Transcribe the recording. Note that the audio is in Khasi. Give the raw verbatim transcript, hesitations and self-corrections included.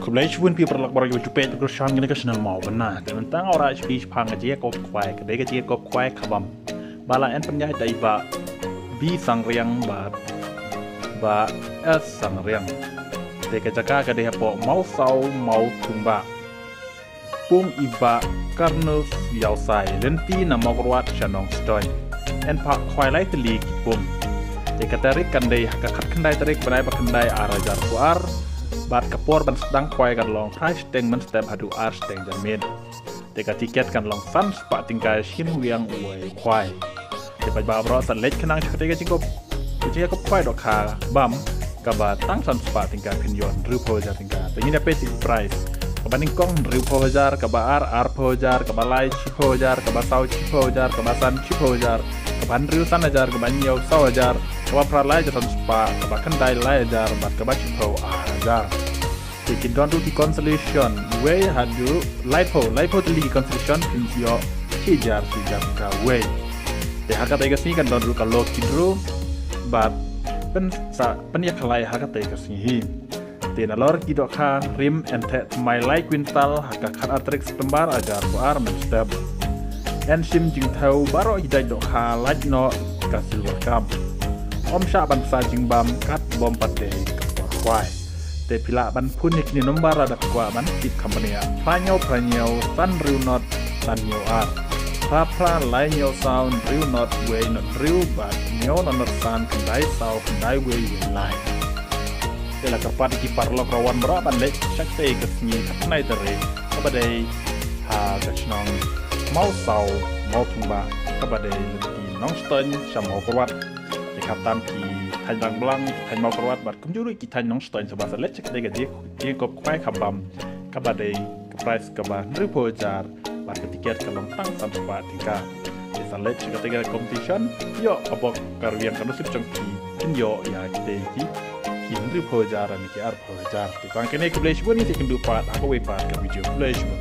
Khublei shibun phi paralok baroh kiba ju peit bad kyrshan kane ka channel Mawbynna. Te mynta nga wanrah sha phi shaphang ka jingïakop khwai, ka dei ka jingïakop khwai kha bam. Ba la ïa pynïaid da i Bah B Sangriang bad Bah S Sangriang. Te ka jaka ka dei hapoh Mawsaw Mawthungbah. Pung i Bah Karnus Ïawsai, lynti na Mawkyrwat sha Nongstoiñ. Yn phah khwai lai tylli ki pung. Te ka tarik kan dei ha ka khatkhyndai tarik bnai ba khyndai ar hajar arphew ar. Bad ka por ban sdang khwai kan long phra shiteng mynstep haduh ar shiteng janmiet. Te ka tiket kan long san spah tyngka shim wiang uwei u khwai. Te paidbah baroh sa leit khnang sha katei ka jingïakop, ka jingïakop khwai dohkha bam, kaba tang san spah tyngka phin ïoh hynriewphew hajar tyngka. Te ngin ïa peit ïa ki prize. Kaba nyngkong hynriewphew hajar, kaba ar arphew hajar, kaba lai shiphew hajar, kaba saw shiphew hajar, kaba san shiphew hajar, kaba hynriew san hajar, kaba hynñiew saw hajar, kaba phra lai hajar san spah, kaba khyndai lai hajar bad kaba shiphew ar hajar. Te kin don ruh ki consolation wei haduh laiphew, laiphew tylli ki consolation, phin ïoh shi hajar shi hajar tyngka wei. Te ha katei ka sngi kan don ruh ka lucky draw bad pynsa pynïakhlai ha katei ka sngi hi. Te nalor ki dohkha rim yn theh thymmai lai kwintal ha ka khatar tarik September ar hajar arphew ar mynstep. Yn shim jingthew baroh ki jait dohkha lait noh ka Silver Cup. Ym shah ban sa jingbam kat bym pat dei ka por khwai. Te phi lah ban phone ïa kine ki nombar lada phi kwah ban tip kham bniah: phra hynñiew phra hynñiew san hynriew not san hynñiew ar, phra phra lai hynñiew saw hynriew not wei not hynriew bad hynñiew not not san khyndai saw khyndai wei wei lai. Te la kyrpad ïa ki paralok rawan baroh ban leit sha katei ka sngi khatkhyndai tarik, kaba dei ha ka shnong Mawsaw Mawthungbah, kaba dei lynti Nongstoiñ sha Mawkyrwat. Te khamtam ki thaiñ Rangblang, ki thaiñ Mawkyrwat bad kumjuh ruh ki thaiñ Nongstoiñ, sngewbha sa leit sha katei ka jingïakop khwai kha bam, kaba dei ka prize kaba hynriewphew hajar bad ka tiket ka long tang san spah tyngka. Te sa leit sha katei ka competition, ïoh ka bok ka rwiang ka nusip jong phi, phin ïoh ïa kitei ki, ki hynriewphew hajar ne ki arphew hajar. Te tang kine, khublei shibun, ngin sa ïakynduh pat ha kawei pat ka video. Khublei shibun.